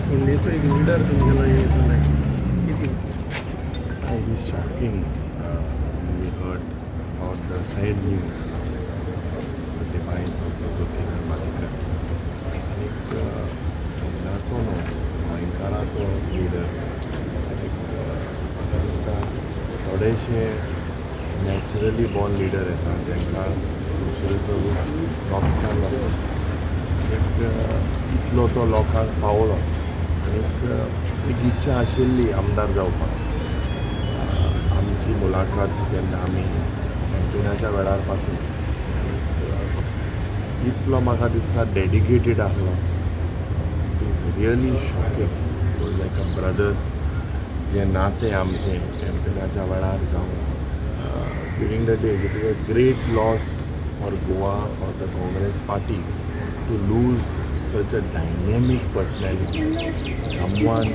फोंडेचो एक लिडर तुमच्या लागीं वयतलो कितें? It is shocking we heard about the sad news of the demise of Dr. Kiran Malekar. आनीक फोंडाचो न्हू, गोंयकाराचो लिडर. आनीक म्हाका दिसता थोडेशे नॅचरली बॉर्न लिडर येता, तांकां सोशल सर्वीस रगतांत आसा. आनीक इतलो तो लोकांक पावलो आनीक एक इच्छा आशिल्ली आमदार जावपाक. आमची मुलाखत जेन्ना आमी कॅम्पेनाच्या वेळार पासून, आनीक इतलो म्हाका दिसता डेडिकेटेड आहलो. It is really shocking. Was like a brother. जें नातें आमचें कॅम्पेनाच्या वेळार जावं during the days, it is a great loss for Goa, for the Congress party, to lose such a dynamic personality, someone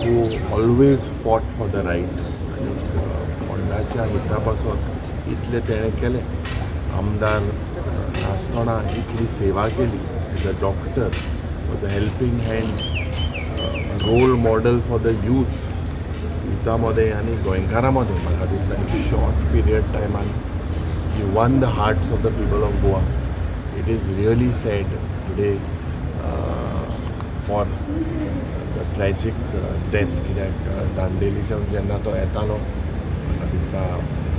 who always fought for the right. आनीक फोंडाच्या हिता पासत इतलें तेणें केलें. आमदार नासतना इतली सेवा केली. As a doctor, was a helping hand, role model for the youth. युथा मदें आनी गोंयकारां मदें म्हाका दिसता एक शॉर्ट पिरियड टायमान he won the hearts of the people of Goa. It is really sad today for the tragic death, कित्याक दांडेलीच्यान जेन्ना तो येतालो, म्हाका दिसता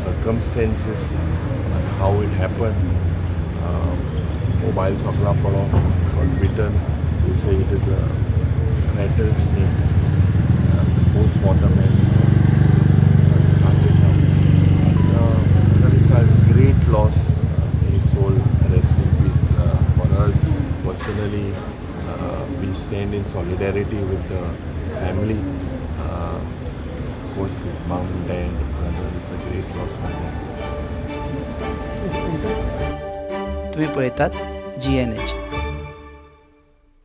circumstances how it happen, mobile सोगला पडो, got bitten. They say it is a rattle snake. Post-mortem has just started now. And that is a great loss. May his soul rest in peace. For us personally, we stand in solidarity with the family. Of course, his mom, dad, brother. It's a great loss for them. तुम्ही पळयतात GNH.